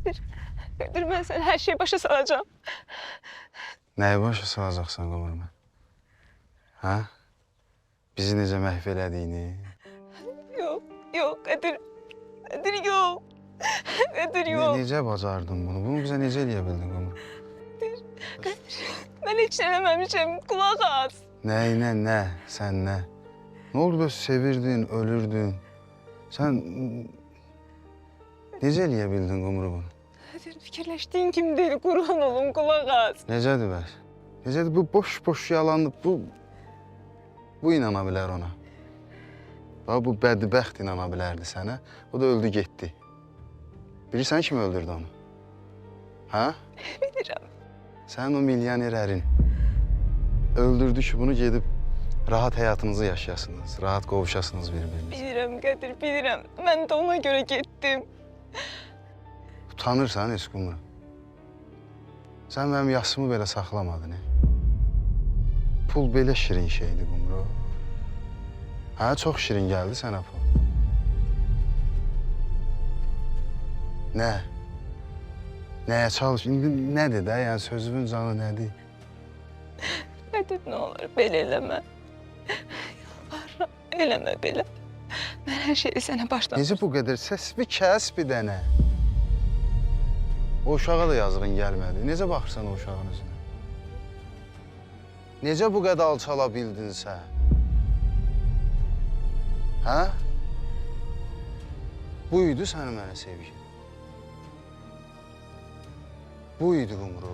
Qədir, mən sənə hər şeyi başa salacağam. Nəyi başa salacaqsan Qumru mən? Hə? Bizi necə məhv elədiyini? Yox, yox, Qədir. Qədir, yox. Qədir, yox. Necə bacardın bunu? Bunu bizə necə eləyə bildin Qumru? Qədir, mən heç nə eləməmişəm. Qulaq as. Nəyinə, nə? Sən nə? Nə oldu bəs sevirdin, ölürdün? Sən necə eləyə bildin Qumru bunu? Qədir, fikirləşdiyin kimi deyil, qurban olum, qulaq as. Necədir bəs? Necədir? Bu boş-boş yalandır. Bu inana bilər ona. Bax, bu bədbəxt inana bilərdi sənə. O da öldü, getdi. Bilirsən kim öldürdü onu? Hə? Bilirəm. Sənin o milyoner ərin öldürdü ki, bunu gedib rahat həyatınızı yaşayasınız, rahat qovuşasınız bir-birinizə. Bilirəm, Qədir, bilirəm. Mən də ona görə getdim. Utanırsan heç Qumru. Sən mənim yasımı belə saxlamadın, he? Pul belə şirin şeydir, Qumru. Hə, çox şirin gəldi sənə pul. Nə? Nəyə çalış? İndi nədir də? Yəni sözümün canı nədir? Qədir, nə olur, belə eləmə. Yalvarıram, eləmə belə. Mən hər şeyi sənə başdan... Necə bu qədər? Səs bir kəs bir dənə. O uşağa da yazığın gəlmədi. Necə baxırsan o uşağın üzünə? Necə bu qədər alçala bildin sən? Hə? Bu idi sənin mənə sevgin. Bu idi Qumru.